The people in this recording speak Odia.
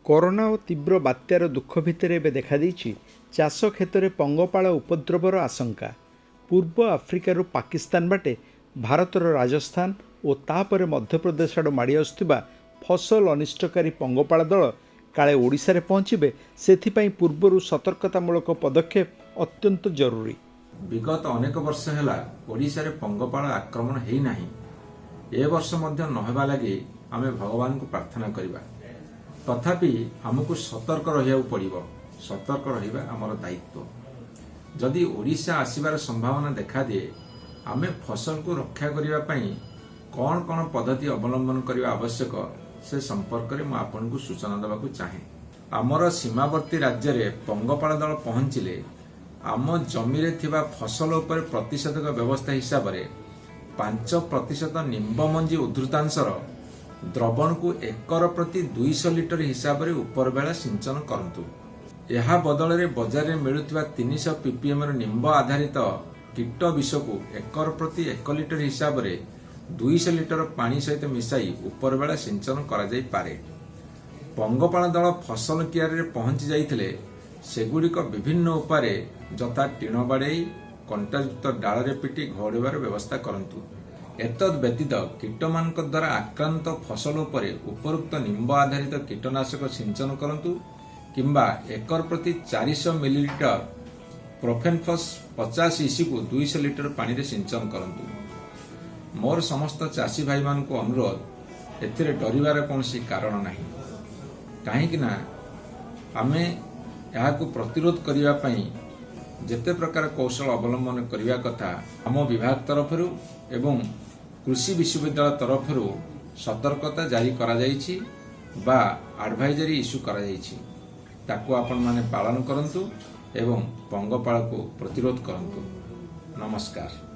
କରୋନା ଓ ତୀବ୍ର ବାତ୍ୟାର ଦୁଃଖ ଭିତରେ ଏବେ ଦେଖାଦେଇଛି ଚାଷ କ୍ଷେତରେ ପଙ୍ଗପାଳ ଉପଦ୍ରବର ଆଶଙ୍କା। ପୂର୍ବ ଆଫ୍ରିକାରୁ ପାକିସ୍ତାନ ବାଟେ ଭାରତର ରାଜସ୍ଥାନ ଓ ତାପରେ ମଧ୍ୟପ୍ରଦେଶ ଆଡ଼ୁ ମାଡ଼ି ଆସୁଥିବା ଫସଲ ଅନିଷ୍ଟକାରୀ ପଙ୍ଗପାଳ ଦଳ କାଳେ ଓଡ଼ିଶାରେ ପହଞ୍ଚିବେ, ସେଥିପାଇଁ ପୂର୍ବରୁ ସତର୍କତାମୂଳକ ପଦକ୍ଷେପ ଅତ୍ୟନ୍ତ ଜରୁରୀ। ବିଗତ ଅନେକ ବର୍ଷ ହେଲା ଓଡ଼ିଶାରେ ପଙ୍ଗପାଳ ଆକ୍ରମଣ ହେଇନାହିଁ। ଏ ବର୍ଷ ମଧ୍ୟ ନହେବା ଲାଗି ଆମେ ଭଗବାନଙ୍କୁ ପ୍ରାର୍ଥନା କରିବା। ତଥାପି ଆମକୁ ସତର୍କ ରହିବାକୁ ପଡ଼ିବ। ସତର୍କ ରହିବା ଆମର ଦାୟିତ୍ୱ। ଯଦି ଓଡ଼ିଶା ଆସିବାର ସମ୍ଭାବନା ଦେଖାଦିଏ, ଆମେ ଫସଲକୁ ରକ୍ଷା କରିବା ପାଇଁ କ'ଣ କ'ଣ ପଦ୍ଧତି ଅବଲମ୍ବନ କରିବା ଆବଶ୍ୟକ, ସେ ସମ୍ପର୍କରେ ମୁଁ ଆପଣଙ୍କୁ ସୂଚନା ଦେବାକୁ ଚାହେଁ। ଆମର ସୀମାବର୍ତ୍ତୀ ରାଜ୍ୟରେ ପଙ୍ଗପାଳ ଦଳ ପହଞ୍ଚିଲେ ଆମ ଜମିରେ ଥିବା ଫସଲ ଉପରେ ପ୍ରତିଷେଧକ ବ୍ୟବସ୍ଥା ହିସାବରେ 5% ନିମ୍ବ ମଞ୍ଜି ଉଦ୍ଧୃତାଂଶର ଦ୍ରବଣକୁ ଏକର ପ୍ରତି 200 ଲିଟର ହିସାବରେ ଉପରବେଳା ସିଞ୍ଚନ କରନ୍ତୁ। ଏହା ବଦଳରେ ବଜାରରେ ମିଳୁଥିବା 300 ପିପିଏମ୍ର ନିମ୍ବ ଆଧାରିତ କୀଟ ବିଷକୁ ଏକର ପ୍ରତି 1 ଲିଟର ହିସାବରେ 200 ଲିଟର ପାଣି ସହିତ ମିଶାଇ ଉପରବେଳା ସିଞ୍ଚନ କରାଯାଇପାରେ। ପଙ୍ଗପାଳ ଦଳ ଫସଲ କିଆରିରେ ପହଞ୍ଚି ଯାଇଥିଲେ ସେଗୁଡ଼ିକ ବିଭିନ୍ନ ଉପାୟରେ, ଯଥା ଟିଣ ବାଡ଼େଇ, କଣ୍ଟାଯୁକ୍ତ ଡାଳରେ ପିଟି ଘଉଡ଼ାଇବାର ବ୍ୟବସ୍ଥା କରନ୍ତୁ। ଏତଦ୍ ବ୍ୟତୀତ କୀଟମାନଙ୍କ ଦ୍ୱାରା ଆକ୍ରାନ୍ତ ଫସଲ ଉପରେ ଉପରୋକ୍ତ ନିମ୍ବ ଆଧାରିତ କୀଟନାଶକ ସିଞ୍ଚନ କରନ୍ତୁ କିମ୍ବା ଏକର ପ୍ରତି 400 ମିଲିଲିଟର ପ୍ରୋଫେନଫସ୍ 50 ଇସିକୁ 200 ଲିଟର ପାଣିରେ ସିଞ୍ଚନ କରନ୍ତୁ। ମୋର ସମସ୍ତ ଚାଷୀ ଭାଇମାନଙ୍କୁ ଅନୁରୋଧ, ଏଥିରେ ଡରିବାର କୌଣସି କାରଣ ନାହିଁ। କାହିଁକି ନା ଆମେ ଏହାକୁ ପ୍ରତିରୋଧ କରିବା ପାଇଁ ଯେତେ ପ୍ରକାର କୌଶଳ ଅବଲମ୍ବନ କରିବା କଥା, ଆମ ବିଭାଗ ତରଫରୁ ଏବଂ କୃଷି ବିଶ୍ୱବିଦ୍ୟାଳୟ ତରଫରୁ ସତର୍କତା ଜାରି କରାଯାଇଛି ବା ଆଡଭାଇଜରୀ ଇସ୍ୟୁ କରାଯାଇଛି। ତାକୁ ଆପଣମାନେ ପାଳନ କରନ୍ତୁ ଏବଂ ପଙ୍ଗପାଳକୁ ପ୍ରତିରୋଧ କରନ୍ତୁ। ନମସ୍କାର।